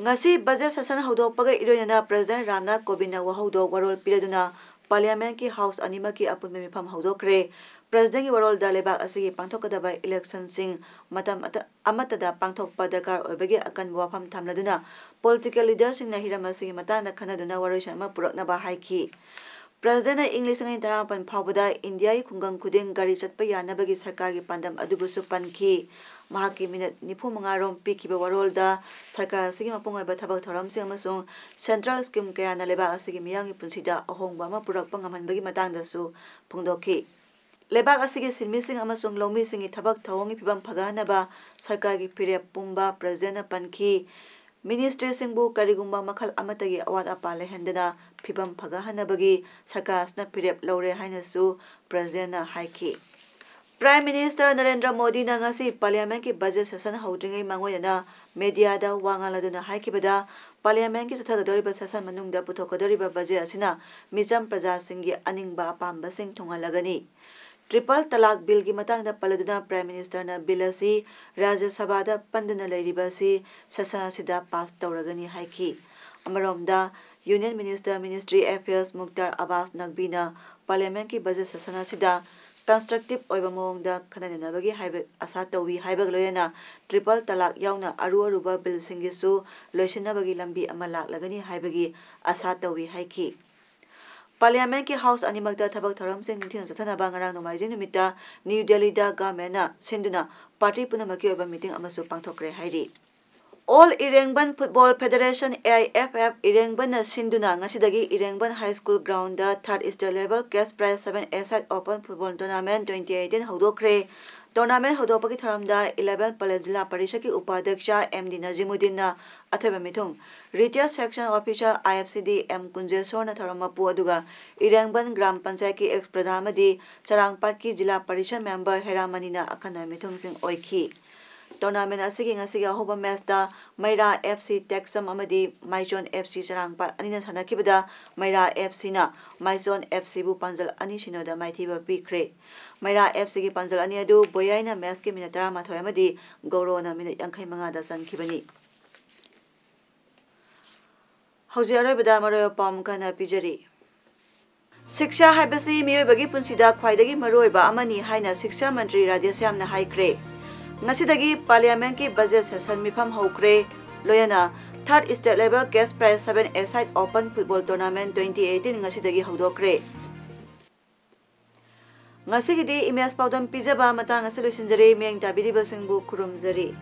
ꯉꯁꯤ budget session ꯍꯧꯗꯣꯛꯄꯒ ꯏꯔꯣꯏꯅꯅ President ꯔꯥꯝꯅꯥꯊ ꯀꯣꯕꯤꯟꯗꯅ ꯋꯥꯍꯧꯗꯣꯛ ꯋꯥꯔꯣꯜ ꯄꯤꯔꯗꯨꯅ Parliamentꯀꯤ house ꯑꯅꯤꯃꯛꯀꯤ ꯑꯄꯨꯟꯕ ꯃꯤꯐꯝ ꯍꯧꯗꯣꯛꯈ꯭ꯔꯦ꯫ Presidentꯀꯤ ꯋꯥꯔꯣꯜꯗ ꯂꯩꯕꯥꯛ ꯑꯁꯤꯒꯤ ꯄꯥꯡꯊꯣꯛꯀꯗꯕ electionꯁꯤꯡ ꯃꯇꯝ ꯑꯇ-, ꯑꯃꯠꯇꯗ ꯄꯥꯡꯊꯣꯛꯄ ꯗꯔꯀꯥꯔ ꯑꯣꯏꯕꯒꯤ ꯑꯀꯟꯕ ꯋꯥꯐꯝ ꯊꯝꯂꯗꯨꯅ political leaderꯁꯤꯡꯅ ꯍꯤꯔꯝ ꯑꯁꯤꯒꯤ ꯃꯇꯥꯡꯗ ꯈꯟꯅꯗꯨꯅ ꯋꯥꯔꯣꯏꯁꯤꯟ ꯑꯃ ꯄꯨꯔꯛꯅꯕ ꯍꯥꯏꯈꯤ꯫ Presidentꯅ ꯏꯪ ꯂꯤꯁꯤꯡ ꯑꯅꯤ ꯇꯔꯥꯃꯥꯄꯟ ꯐꯥꯎꯕꯗ ꯏꯟꯗꯤꯌꯥꯒꯤ ꯈꯨꯡꯒꯪ ꯈꯨꯗꯤꯡ ꯒꯥꯔꯤ ꯆꯠꯄ ꯌꯥꯅꯕꯒꯤ ꯁꯔꯀꯥꯔꯒꯤ ꯄꯥꯟꯗꯝ ꯑꯗꯨꯕꯨꯁꯨ ꯄꯟꯈꯤ꯫ ꯃꯍꯥꯛꯀꯤ minute ꯅꯤꯐꯨ ꯃꯉꯥ ꯔꯣꯝ ꯄꯤꯈꯤꯕ ꯋꯥꯔꯣꯜꯗ ꯁꯔꯀꯥꯔ ꯑꯁꯤꯒꯤ ꯃꯄꯨꯡ ꯑꯣꯏꯕ ꯊꯕꯛ ꯊꯧꯔꯝꯁꯤꯡ ꯑꯃꯁꯨꯡ central scheme ꯀꯌꯥꯅ ꯂꯩꯕꯥꯛ ꯑꯁꯤꯒꯤ ꯃꯤꯌꯥꯝꯒꯤ ꯄꯨꯟꯁꯤꯗ ꯑꯍꯣꯡꯕ ꯑꯃ ꯄꯨꯔꯛꯄ ꯉꯝꯍꯟꯕꯒꯤ ꯃꯇꯥꯡꯗꯁꯨ ꯐꯣꯡꯗꯣꯛꯈꯤ꯫ ꯂꯩꯕꯥꯛ ꯑꯁꯤꯒꯤ ꯁꯤꯟꯃꯤꯁꯤꯡ ꯑꯃꯁꯨꯡ ꯂꯧꯃꯤꯁꯤꯡꯒꯤ ꯊꯕꯛ ꯊꯧꯑꯣꯡꯒꯤ ꯐꯤꯕꯝ ꯐꯒꯠꯍꯟꯅꯕ ꯁꯔꯀꯥꯔꯒꯤ ꯐꯤꯔꯦꯞ ꯄꯨꯝꯕ Presidentꯅ ꯄꯟꯈꯤ꯫ Ministryꯁꯤꯡꯕꯨ ꯀꯔꯤꯒꯨꯝꯕ ꯃꯈꯜ ꯑꯃꯠꯇꯒꯤ ꯑꯋꯥꯠ ꯑꯄꯥ ꯂꯩꯍꯟꯗꯅ ꯐꯤꯕꯝ ꯐꯒꯠꯍꯟꯅꯕꯒꯤ ꯁꯔꯀꯥꯔ ꯑꯁꯤꯅ ꯐꯤꯔꯦꯞ ꯂꯧꯔꯦ ꯍꯥꯏꯅꯁꯨ Presidentꯅ ꯍꯥꯏꯈꯤ꯫ Prime Minister ꯅꯔꯦꯟꯗ꯭ꯔ ꯃꯣꯗꯤꯅ ꯉꯁꯤ Parliamentꯀꯤ budget session ꯍꯧꯗ꯭ꯔꯤꯉꯩ ꯃꯥꯡꯑꯣꯏꯅꯅ mediaꯗ ꯋꯥ ꯉꯥꯡꯂꯗꯨꯅ ꯍꯥꯏꯈꯤꯕꯗ, Parliamentꯀꯤ ꯆꯠꯊꯒꯗꯧꯔꯤꯕ session ꯃꯅꯨꯡꯗ ꯄꯨꯊꯣꯛꯀꯗꯧꯔꯤꯕ budget ꯑꯁꯤꯅ ꯃꯤꯆꯝ ꯄ꯭ꯔꯖꯥꯁꯤꯡꯒꯤ ꯑꯅꯤꯡꯕ ꯑꯄꯥꯝꯕꯁꯤꯡ ꯊꯨꯡꯍꯜꯂꯒꯅꯤ꯫ Triple Talaq Billꯒꯤ ꯃꯇꯥꯡꯗ ꯄꯜꯂꯗꯨꯅ Prime Ministerꯅ bill ꯑꯁꯤ ꯔꯥꯖ꯭ꯌ ꯁꯚꯥꯗ ꯄꯟꯗꯨꯅ ꯂꯩꯔꯤꯕ ꯑꯁꯤ session ꯑꯁꯤꯗ pass ꯇꯧꯔꯒꯅꯤ ꯍꯥꯏꯈꯤ꯫ ꯑꯃꯔꯣꯝꯗ, Union Minister Ministry Affairs Mukhtar ꯑꯕꯥꯁ ꯅꯛꯕꯤꯅ Parliamentꯀꯤ budget session ꯑꯁꯤꯗ constructive ꯑꯣꯏꯕ ꯃꯑꯣꯡꯗ ꯈꯟꯅ ꯅꯩꯅꯕꯒꯤ ꯍꯥꯏꯕ ꯑꯁꯥ ꯇꯧꯏ ꯍꯥꯏꯕꯒ ꯂꯣꯏꯅꯅ Triple Talaq ꯌꯥꯎꯅ ꯑꯔꯨ ꯑꯔꯨꯕ billꯁꯤꯡꯒꯤꯁꯨ ꯂꯣꯏꯁꯤꯟꯅꯕꯒꯤ ꯂꯝꯕꯤ ꯑꯃ ꯂꯥꯛꯂꯒꯅꯤ ꯍꯥꯏꯕꯒꯤ ꯑꯁꯥ ꯇꯧꯏ ꯍꯥꯏꯈꯤ꯫ Parliamentꯀꯤ house ꯑꯅꯤꯃꯛꯇ ꯊꯕꯛ ꯊꯧꯔꯝꯁꯤꯡ ꯅꯤꯡꯊꯤꯅ ꯆꯠꯊꯅꯕ ꯉꯔꯥꯡ ꯅꯣꯡꯃꯥꯏꯖꯤꯡ ꯅꯨꯃꯤꯠꯇ New Delhiꯗ governmentꯅ ꯁꯤꯟꯗꯨꯅ party ꯄꯨꯝꯅꯃꯛꯀꯤ ꯑꯣꯏꯕ meeting ꯑꯃꯁꯨ ꯄꯥꯡꯊꯣꯛꯈ꯭ꯔꯦ ꯍꯥꯏꯔꯤ꯫ All Irengbon Football Federation, A I F F, ꯏꯔꯦꯡꯕꯟꯅ ꯁꯤꯟꯗꯨꯅ ꯉꯁꯤꯗꯒꯤ ꯏꯔꯦꯡꯕꯟ High School groundꯗ third state level cash prize seven-a-side open football tournament twenty eighteen ꯍꯧꯗꯣꯛꯈ꯭ꯔꯦ꯫ Tournament ꯍꯧꯗꯣꯛꯄꯒꯤ ꯊꯧꯔꯝꯗ Eleven Pallel ꯖꯤꯂꯥ ꯄꯔꯤꯁꯠꯀꯤ ꯎꯄꯥꯙ꯭ꯌꯛꯁ M D ꯅꯖꯤꯃꯨꯗꯤꯟꯅ ꯑꯊꯣꯏꯕ ꯃꯤꯊꯨꯡ, Retired Section Officer I F C D M ꯀꯨꯟꯖꯦꯁꯣꯔꯅ ꯊꯧꯔꯝ ꯃꯄꯨ ꯑꯗꯨꯒ ꯏꯔꯦꯡꯕꯟ gram ꯄꯟꯆꯥꯌꯠꯀꯤ ex ꯄ꯭ꯔꯙꯥꯟ ꯑꯃꯗꯤ ꯆꯔꯥꯡꯄꯥꯠꯀꯤ ꯖꯤꯂꯥ parishad member ꯍꯦꯔꯥꯃꯅꯤꯅ ꯑꯈꯟꯅꯕ ꯃꯤꯊꯨꯡꯁꯤꯡ ꯑꯣꯏꯈꯤ꯫ Tournament ꯑꯁꯤꯒꯤ ꯉꯁꯤꯒꯤ ꯑꯍꯧꯕ matchꯇ ꯃꯩꯔꯥ F C ꯇꯦꯛꯆꯝ ꯑꯃꯗꯤ ꯃꯥꯏꯆꯣꯟ F C ꯆꯔꯥꯡꯄꯥꯠ ꯑꯅꯤꯅ ꯁꯥꯟꯅꯈꯤꯕꯗ ꯃꯩꯔꯥ F Cꯅ ꯃꯥꯏꯆꯣꯟ F Cꯕꯨ ꯄꯥꯟꯖꯜ ꯑꯅꯤ ꯁꯤꯅꯣꯗ ꯃꯥꯏꯊꯤꯕ ꯄꯤꯈ꯭ꯔꯦ꯫ ꯃꯩꯔꯥ F Cꯒꯤ ꯄꯥꯟꯖꯜ ꯑꯅꯤ ꯑꯗꯨ ꯕꯣꯌꯥꯏꯅ matchꯀꯤ minute ꯇꯔꯥꯃꯥꯊꯣꯏ ꯑꯃꯗꯤ ꯒꯧꯔꯣꯅ minute ꯌꯥꯡꯈꯩ ꯃꯉꯥꯗ ꯆꯟꯈꯤꯕꯅꯤ꯫ ꯍꯧꯖꯤꯛ ꯑꯔꯣꯏꯕꯗ ꯃꯔꯨꯑꯣꯏꯕ ꯄꯥꯎ ꯑꯃꯨꯛ ꯍꯟꯅ ꯄꯤꯖꯔꯤ꯫ ꯁꯤꯛꯁꯥ ꯍꯥꯏꯕꯁꯤ ꯃꯤꯑꯣꯏꯕꯒꯤ ꯄꯨꯟꯁꯤꯗ ꯈ꯭ꯋꯥꯏꯗꯒꯤ ꯃꯔꯨꯑꯣꯏꯕ ꯑꯃꯅꯤ ꯍꯥꯏꯅ ꯁꯤꯛꯁꯥ ꯃꯟꯇ꯭ꯔꯤ ꯔꯥꯙꯦꯁ꯭ꯌꯥꯝꯅ ꯍꯥꯏꯈ꯭ꯔꯦ꯫ ꯉꯁꯤꯗꯒꯤ Parliamentꯀꯤ budget session ꯃꯤꯐꯝ ꯍꯧꯈ꯭ꯔꯦ꯫ ꯂꯣꯏꯅꯅ third state level cash prize seven-a-side open football tournament twenty eighteen ꯉꯁꯤꯗꯒꯤ ꯍꯧꯗꯣꯛꯈ꯭ꯔꯦ꯫ ꯉꯁꯤꯒꯤꯗꯤ ꯏꯃꯦꯖ ꯄꯥꯎꯗꯝ ꯄꯤꯖꯕ ꯃꯇꯥꯡ ꯑꯁꯤ ꯂꯣꯏꯁꯤꯟꯖꯔꯦ꯫ ꯃꯤꯠꯌꯦꯡ ꯇꯥꯕꯤꯔꯤꯕꯁꯤꯡꯕꯨ ꯈꯨꯔꯨꯝꯖꯔꯤ꯫